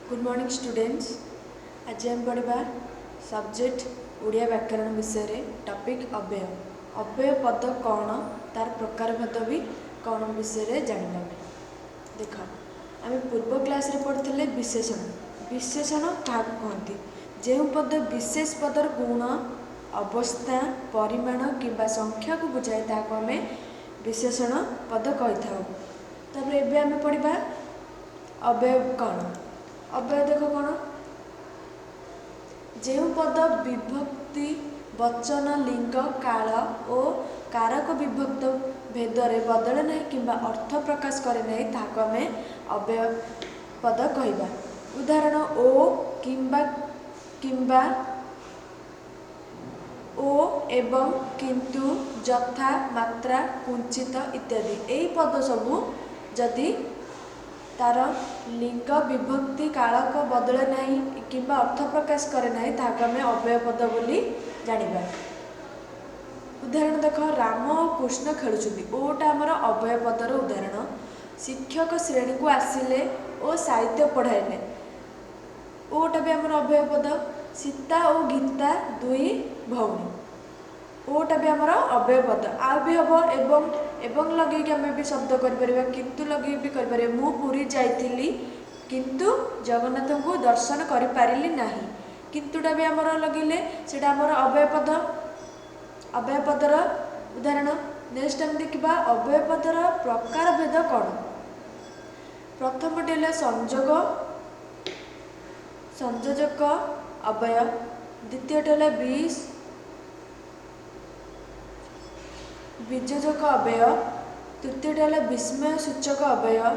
Good morning students. ଆଜି ଆମେ ପଢ଼ିବା ସବଜେକ୍ଟ ଓଡ଼ିଆ ବ୍ୟାକରଣ ବିଷୟରେ, ଟପିକ୍ ଅବ୍ୟୟ। ଅବ୍ୟୟ ପଦ କ'ଣ, ତାର ପ୍ରକାରଭେଦ ବି କ'ଣ ବିଷୟରେ ଜାଣିବା ଆମେ। ଦେଖ, ଆମେ ପୂର୍ବ କ୍ଲାସ୍ରେ ପଢ଼ିଥିଲେ ବିଶେଷଣ। ବିଶେଷଣ କାହାକୁ କହନ୍ତି? ଯେଉଁ ପଦ ବିଶେଷ ପଦର ଗୁଣ, ଅବସ୍ଥା, ପରିମାଣ କିମ୍ବା ସଂଖ୍ୟାକୁ ବୁଝାଏ, ତାହାକୁ ଆମେ ବିଶେଷଣ ପଦ କହିଥାଉ। ତାପରେ ଏବେ ଆମେ ପଢ଼ିବା ଅବ୍ୟୟ କ'ଣ। ଅବ୍ୟୟ ଦେଖ କ'ଣ? ଯେଉଁ ପଦ ବିଭକ୍ତି, ବଚନ, ଲିଙ୍ଗ, କାଳ ଓ କାରକ ବିଭକ୍ତ ଭେଦରେ ବଦଳେ ନାହିଁ କିମ୍ବା ଅର୍ଥ ପ୍ରକାଶ କରେ ନାହିଁ, ତାହାକୁ ଆମେ ଅବ୍ୟୟ ପଦ କହିବା। ଉଦାହରଣ: ଓ, କିମ୍ବା, କିମ୍ବା, ଓ, ଏବଂ, କିନ୍ତୁ, ଯଥା, ମାତ୍ରା, କୁଞ୍ଚିତ ଇତ୍ୟାଦି। ଏହି ପଦ ସବୁ ଯଦି ତାର ଲିଙ୍ଗ, ବିଭକ୍ତି, କାଳକ ବଦଳେ ନାହିଁ କିମ୍ବା ଅର୍ଥ ପ୍ରକାଶ କରେ ନାହିଁ, ତାହାକୁ ଆମେ ଅବ୍ୟୟ ପଦ ବୋଲି ଜାଣିବା। ଉଦାହରଣ ଦେଖ: ରାମ ଓ କୃଷ୍ଣ ଖେଳୁଛନ୍ତି। ଓଟା ଆମର ଅବ୍ୟୟ ପଦର ଉଦାହରଣ। ଶିକ୍ଷକ ଶ୍ରେଣୀକୁ ଆସିଲେ ଓ ସାହିତ୍ୟ ପଢ଼ାଇଲେ। ଓଟା ବି ଆମର ଅବ୍ୟୟ ପଦ। ସୀତା ଓ ଗୀତା ଦୁଇ ଭଉଣୀ। ଓଟା ବି ଆମର ଅବ୍ୟୟ ପଦ। ଆଉ ବି ହେବ, ଏବଂ, ଏବଂ ଲଗେଇକି ଆମେ ବି ଶବ୍ଦ କରିପାରିବା, କିନ୍ତୁ ଲଗେଇକି ବି କରିପାରିବା। ମୁଁ ପୁରୀ ଯାଇଥିଲି କିନ୍ତୁ ଜଗନ୍ନାଥଙ୍କୁ ଦର୍ଶନ କରିପାରିଲି ନାହିଁ। କିନ୍ତୁଟା ବି ଆମର ଲଗେଇଲେ ସେଇଟା ଆମର ଅବ୍ୟୟ ପଦ, ଅବ୍ୟୟ ପଦର ଉଦାହରଣ। ନେକ୍ସଟ ଆମେ ଦେଖିବା ଅବ୍ୟୟ ପଦର ପ୍ରକାର ଭେଦ କ'ଣ। ପ୍ରଥମଟି ହେଲା ସଂଯୋଗ, ସଂଯୋଜକ ଅବ୍ୟୟ। ଦ୍ୱିତୀୟଟି ହେଲା ବିଯୋଜକ ଅବ୍ୟୟ। ତୃତୀୟଟି ହେଲା ବିସ୍ମୟ ସୂଚକ ଅବ୍ୟୟ।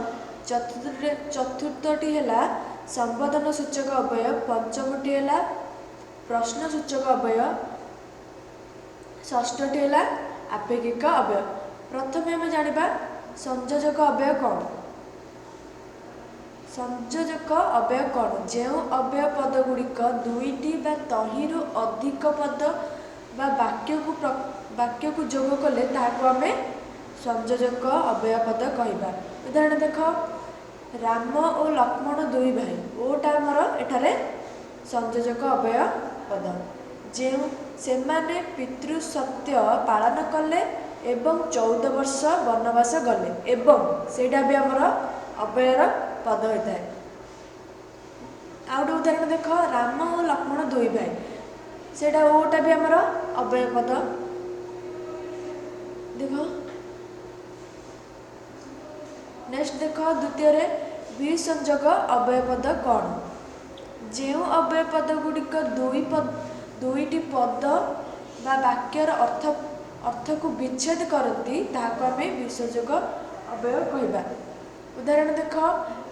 ଚତୁର୍ଥଟି ହେଲା ସମ୍ବୋଧନ ସୂଚକ ଅବ୍ୟୟ। ପଞ୍ଚମଟି ହେଲା ପ୍ରଶ୍ନ ସୂଚକ ଅବ୍ୟୟ। ଷଷ୍ଠଟି ହେଲା ଆପେକ୍ଷିକ ଅବ୍ୟୟ। ପ୍ରଥମେ ଆମେ ଜାଣିବା ସଂଯୋଜକ ଅବ୍ୟୟ କ'ଣ। ସଂଯୋଜକ ଅବ୍ୟୟ କ'ଣ? ଯେଉଁ ଅବ୍ୟୟ ପଦ ଗୁଡ଼ିକ ଦୁଇଟି ବା ତହିଁରୁ ଅଧିକ ପଦ ବା ବାକ୍ୟକୁ ଯୋଗ କଲେ, ତାହାକୁ ଆମେ ସଂଯୋଜକ ଅବ୍ୟୟ ପଦ କହିବା। ଉଦାହରଣ ଦେଖ: ରାମ ଓ ଲକ୍ଷ୍ମଣ ଦୁଇ ଭାଇ। ଓଟା ଆମର ଏଠାରେ ସଂଯୋଜକ ଅବ୍ୟୟ ପଦ। ଯେଉଁ ସେମାନେ ପିତୃସତ୍ୟ ପାଳନ କଲେ ଏବଂ 14 ବର୍ଷ ବନବାସ ଗଲେ। ଏବଂ ସେଇଟା ବି ଆମର ଅବ୍ୟୟର ପଦ ହୋଇଥାଏ। ଆଉ ଗୋଟେ ଉଦାହରଣ ଦେଖ: ରାମ ଓ ଲକ୍ଷ୍ମଣ ଦୁଇ ଭାଇ। ସେଇଟା ଓଟା ବି ଆମର ଅବ୍ୟୟ ପଦ। ଦେଖ, ନେକ୍ସଟ ଦେଖ, ଦ୍ୱିତୀୟରେ ବିସଂଯୋଗ ଅବ୍ୟୟ ପଦ କ'ଣ? ଯେଉଁ ଅବ୍ୟୟ ପଦ ଗୁଡ଼ିକ ଦୁଇଟି ପଦ ବା ବାକ୍ୟର ଅର୍ଥକୁ ବିଚ୍ଛେଦ କରନ୍ତି, ତାହାକୁ ଆମେ ବିସଂଯୋଗ ଅବ୍ୟୟ କହିବା। ଉଦାହରଣ ଦେଖ: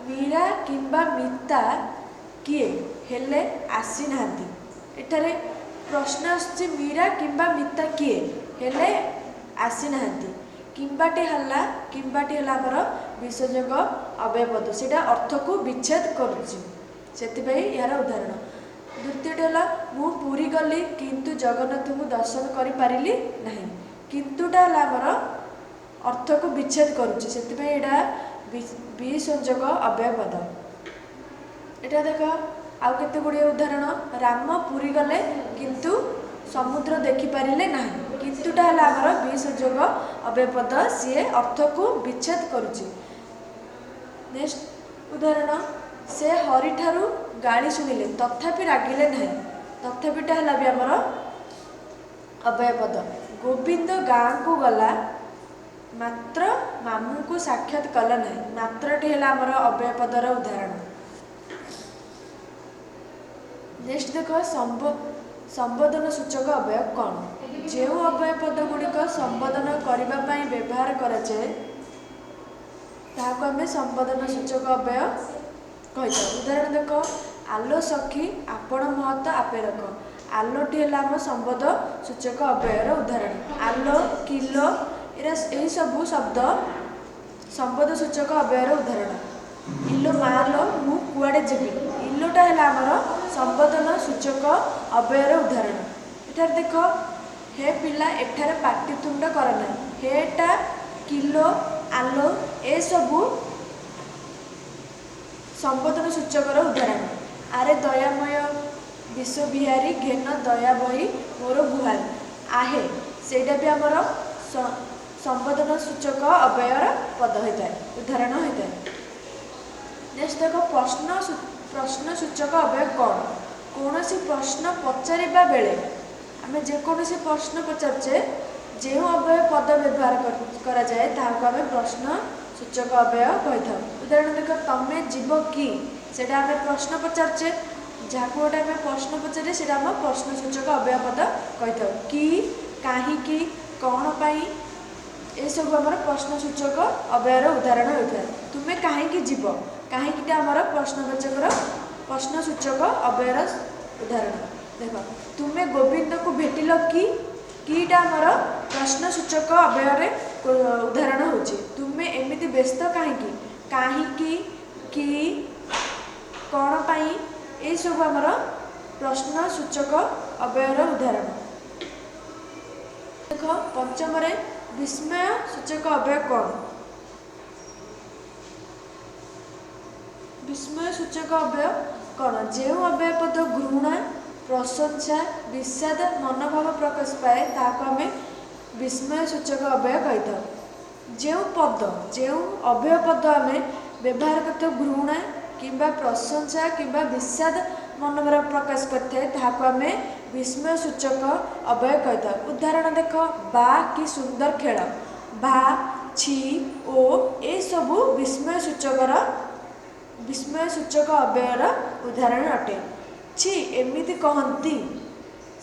ମୀରା କିମ୍ବା ମିତା କିଏ ହେଲେ ଆସିନାହାନ୍ତି। ଏଠାରେ ପ୍ରଶ୍ନ ଆସୁଛି, ମୀରା କିମ୍ବା ମିତା କିଏ ହେଲେ ଆସିନାହାନ୍ତି। କିମ୍ବାଟି ହେଲା ଆମର ବିସଂଯୋଗ ଅବ୍ୟୟ ପଦ। ସେଇଟା ଅର୍ଥକୁ ବିଚ୍ଛେଦ କରୁଛି, ସେଥିପାଇଁ ଏହାର ଉଦାହରଣ। ଦ୍ୱିତୀୟଟି ହେଲା, ମୁଁ ପୁରୀ ଗଲି କିନ୍ତୁ ଜଗନ୍ନାଥଙ୍କୁ ଦର୍ଶନ କରିପାରିଲି ନାହିଁ। କିନ୍ତୁଟା ହେଲା ଆମର ଅର୍ଥକୁ ବିଚ୍ଛେଦ କରୁଛି, ସେଥିପାଇଁ ଏଇଟା ବିସଂଯୋଗ ଅବ୍ୟୟ ପଦ। ଏଇଟା ଦେଖ, ଆଉ କେତେ ଗୁଡ଼ିଏ ଉଦାହରଣ। ରାମ ପୁରୀ ଗଲେ କିନ୍ତୁ ସମୁଦ୍ର ଦେଖିପାରିଲେ ନାହିଁ। କିନ୍ତୁଟା ହେଲା ଆମର ବିସଂଯୋଗ ଅବ୍ୟୟ ପଦ, ସିଏ ଅର୍ଥକୁ ବିଚ୍ଛେଦ କରୁଛି। ନେକ୍ସଟ ଉଦାହରଣ: ସେ ହରିଠାରୁ ଗାଳି ଶୁଣିଲେ ତଥାପି ରାଗିଲେ ନାହିଁ। ତଥାପିଟା ହେଲା ବି ଆମର ଅବ୍ୟୟ ପଦ। ଗୋବିନ୍ଦ ଗାଁକୁ ଗଲା ମାତ୍ର ମାମୁଁଙ୍କୁ ସାକ୍ଷାତ କଲା ନାହିଁ। ମାତ୍ରଟି ହେଲା ଆମର ଅବ୍ୟୟ ପଦର ଉଦାହରଣ। ନେକ୍ସଟ ଦେଖ, ସମ୍ବୋଧନ ସୂଚକ ଅବ୍ୟୟ କ'ଣ? ଯେଉଁ ଅବ୍ୟୟ ପଦ ଗୁଡ଼ିକ ସମ୍ବୋଧନ କରିବା ପାଇଁ ବ୍ୟବହାର କରାଯାଏ, ତାହାକୁ ଆମେ ସମ୍ବୋଧନ ସୂଚକ ଅବ୍ୟୟ କହିଥାଉ। ଉଦାହରଣ ଦେଖ: ଆଲୋ ସଖୀ, ଆପଣ ମହତ ଆପେ ରଖ। ଆଲୋଟି ହେଲା ଆମ ସମ୍ବୋଧ ସୂଚକ ଅବ୍ୟୟର ଉଦାହରଣ। ଆଲୋ, କିଲୋ, ଏରା ଏହିସବୁ ଶବ୍ଦ ସମ୍ବୋଧ ସୂଚକ ଅବ୍ୟୟର ଉଦାହରଣ। ଇଲୋ ମାଲୋ, ମୁଁ କୁଆଡ଼େ ଯିବି। ଇଲୋଟା ହେଲା ଆମର ସମ୍ବୋଧନ ସୂଚକ ଅବ୍ୟୟର ଉଦାହରଣ। ଏଠାରେ ଦେଖ, ହେ ପିଲା, ଏଠାରେ ପାଟିତୁଣ୍ଡ କର ନାହିଁ। ହେଟା, କିଲୋ, ଆଲୋ ଏସବୁ ସମ୍ବୋଧନ ସୂଚକର ଉଦାହରଣ। ଆରେ ଦୟାମୟ ବିଶ୍ୱବିହାରୀ, ଘେନ ଦୟା ବହି ମୋର ଗୁହାରି। ଆହେ, ସେଇଟା ବି ଆମର ସମ୍ବୋଧନ ସୂଚକ ଅବ୍ୟୟର ପଦ ହୋଇଥାଏ, ଉଦାହରଣ ହୋଇଥାଏ। ନେକ୍ସଟ ଦେଖ, ପ୍ରଶ୍ନ ସୂଚକ ଅବ୍ୟୟ କ'ଣ? କୌଣସି ପ୍ରଶ୍ନ ପଚାରିବା ବେଳେ, ଆମେ ଯେକୌଣସି ପ୍ରଶ୍ନ ପଚାରୁଛେ, ଯେଉଁ ଅବ୍ୟୟ ପଦ ବ୍ୟବହାର କରାଯାଏ ତାହାକୁ ଆମେ ପ୍ରଶ୍ନ ସୂଚକ ଅବ୍ୟୟ କହିଥାଉ। ଉଦାହରଣ ଦେଖ, ତମେ ଯିବ କି? ସେଇଟା ଆମେ ପ୍ରଶ୍ନ ପଚାରୁଛେ। ଯାହାକୁ ଗୋଟେ ଆମେ ପ୍ରଶ୍ନ ପଚାରିଲେ ସେଇଟା ଆମ ପ୍ରଶ୍ନ ସୂଚକ ଅବ୍ୟୟ ପଦ କହିଥାଉ। କି, କାହିଁକି, କ'ଣ ପାଇଁ, ଏସବୁ ଆମର ପ୍ରଶ୍ନ ସୂଚକ ଅବ୍ୟୟର ଉଦାହରଣ ହୋଇଥାଏ। ତୁମେ କାହିଁକି ଯିବ? କାହିଁକିଟା ଆମର ପ୍ରଶ୍ନ ସୂଚକ ଅବ୍ୟୟର ଉଦାହରଣ। ଦେଖ, ତୁମେ ଗୋବିନ୍ଦକୁ ଭେଟିଲ କି? କିଟା ଆମର ପ୍ରଶ୍ନ ସୂଚକ ଅବ୍ୟୟରେ ଉଦାହରଣ ହେଉଛି। ତୁମେ ଏମିତି ବ୍ୟସ୍ତ କାହିଁକି? କାହିଁକି, କି, କ'ଣ ପାଇଁ, ଏସବୁ ଆମର ପ୍ରଶ୍ନ ସୂଚକ ଅବ୍ୟୟର ଉଦାହରଣ। ଦେଖ, ପଞ୍ଚମରେ ବିସ୍ମୟ ସୂଚକ ଅବ୍ୟୟ କ'ଣ? ବିସ୍ମୟ ସୂଚକ ଅବ୍ୟୟ କ'ଣ? ଯେଉଁ ଅବ୍ୟୟ ପଦ ଘୃଣା, ପ୍ରଶଂସା, ବିଷାଦ ମନୋଭାବ ପ୍ରକାଶ ପାଏ ତାହାକୁ ଆମେ ବିସ୍ମୟ ସୂଚକ ଅବ୍ୟୟ କହିଥାଉ। ଯେଉଁ ପଦ, ଯେଉଁ ଅବ୍ୟୟ ପଦ ଆମେ ବ୍ୟବହାର କରିଥାଉ ଘୃଣା କିମ୍ବା ପ୍ରଶଂସା କିମ୍ବା ବିଷାଦ ମନୋଭାବ ପ୍ରକାଶ କରିଥାଏ ତାହାକୁ ଆମେ ବିସ୍ମୟ ସୂଚକ ଅବ୍ୟୟ କହିଥାଉ। ଉଦାହରଣ ଦେଖ, ବା କି ସୁନ୍ଦର ଖେଳ, ବା, ଛି, ଓ, ଏସବୁ ବିସ୍ମୟ ସୂଚକ ଅବ୍ୟୟର ଉଦାହରଣ ଅଟେ। ଛି ଏମିତି କହନ୍ତି,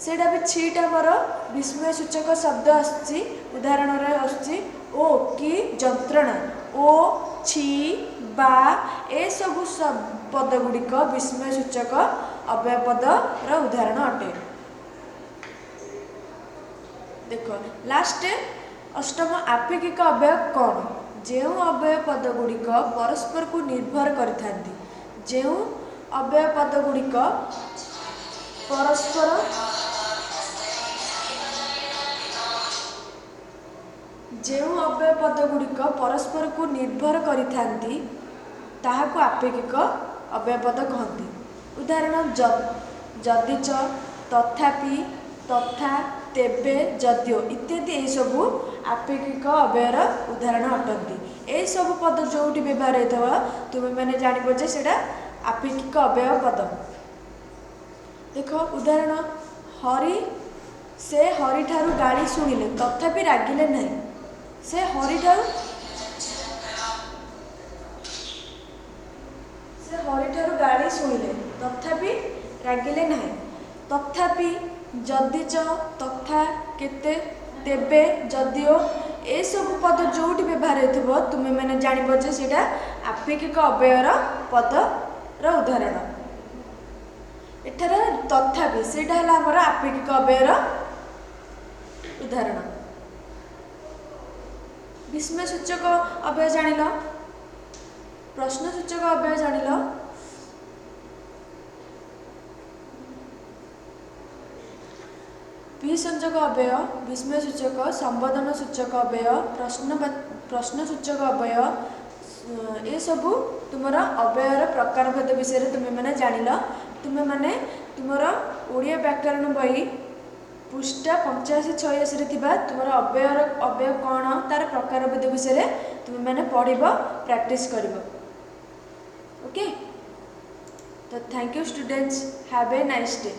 ସେଇଟା ବି ଛିଟା ଆମର ବିସ୍ମୟ ସୂଚକ ଶବ୍ଦ ଆସୁଛି, ଉଦାହରଣରେ ଆସୁଛି। ଓ କି ଯନ୍ତ୍ରଣା, ଓ, ଛି, ବା, ଏସବୁ ପଦ ଗୁଡ଼ିକ ବିସ୍ମୟ ସୂଚକ ଅବ୍ୟୟ ପଦର ଉଦାହରଣ ଅଟେ। ଦେଖ, ଲାଷ୍ଟ ଅଷ୍ଟମ, ଆପେକ୍ଷିକ ଅବ୍ୟୟ କ'ଣ? ଯେଉଁ ଅବ୍ୟୟ ପଦ ଗୁଡ଼ିକ ପରସ୍ପରକୁ ନିର୍ଭର କରିଥାନ୍ତି, ଯେଉଁ ଅବ୍ୟୟ ପଦ ଗୁଡ଼ିକ ପରସ୍ପର ଯେଉଁ ଅବ୍ୟୟ ପଦ ଗୁଡ଼ିକ ପରସ୍ପରକୁ ନିର୍ଭର କରିଥାନ୍ତି ତାହାକୁ ଆପେକ୍ଷିକ ଅବ୍ୟୟ ପଦ କହନ୍ତି। ଉଦାହରଣ, ଯଦିଚ, ତଥାପି, ତଥା, ତେବେ, ଯଦିଓ ଇତ୍ୟାଦି ଏହିସବୁ ଆପେକ୍ଷିକ ଅବ୍ୟୟର ଉଦାହରଣ ଅଟନ୍ତି। ଏହିସବୁ ପଦ ଯେଉଁଠି ବ୍ୟବହାର ହେଇଥିବ ତୁମେମାନେ ଜାଣିବ ଯେ ସେଇଟା ଆପେକ୍ଷିକ ଅବ୍ୟୟ ପଦ। ଦେଖ ଉଦାହରଣ, ହରି, ସେ ହରିଠାରୁ ଗାଳି ଶୁଣିଲେ ତଥାପି ରାଗିଲେ ନାହିଁ। ସେ ହରିଠାରୁ ଗାଳି ଶୁଣିଲେ ତଥାପି ରାଗିଲେ ନାହିଁ। ତଥାପି, ଯଦିଚ, ତଥା, କେତେ, ତେବେ, ଯଦିଓ, ଏସବୁ ପଦ ଯେଉଁଠି ବ୍ୟବହାର ହେଇଥିବ ତୁମେମାନେ ଜାଣିବ ଯେ ସେଇଟା ଆପେକ୍ଷିକ ଅବ୍ୟୟର ପଦର ଉଦାହରଣ। ଏଠାରେ ତଥାପି ସେଇଟା ହେଲା ଆମର ଆପେକ୍ଷିକ ଅବ୍ୟୟର ଉଦାହରଣ। ବିସ୍ମୟ ସୂଚକ ଅବ୍ୟୟ ଜାଣିଲ, ପ୍ରଶ୍ନ ସୂଚକ ଅବ୍ୟୟ ଜାଣିଲ, ବିସଂଯୋଗ ଅବ୍ୟୟ, ବିସ୍ମୟ ସୂଚକ, ସମ୍ବୋଧନ ସୂଚକ ଅବ୍ୟୟ, ପ୍ରଶ୍ନ ସୂଚକ ଅବ୍ୟୟ, ଏସବୁ ତୁମର ଅବ୍ୟୟର ପ୍ରକାର ଭେଦ ବିଷୟରେ ତୁମେମାନେ ଜାଣିଲ। ତୁମେମାନେ ତୁମର ଓଡ଼ିଆ ବ୍ୟାକରଣ ବହି ପୃଷ୍ଠା 85 86ରେ ଥିବା ତୁମର ଅବ୍ୟୟ କ'ଣ, ତାର ପ୍ରକାର ଭେଦ ବିଷୟରେ ତୁମେମାନେ ପଢ଼ିବ, ପ୍ରାକ୍ଟିସ୍ କରିବ। ଓକେ, ତ thank you students, have a nice day.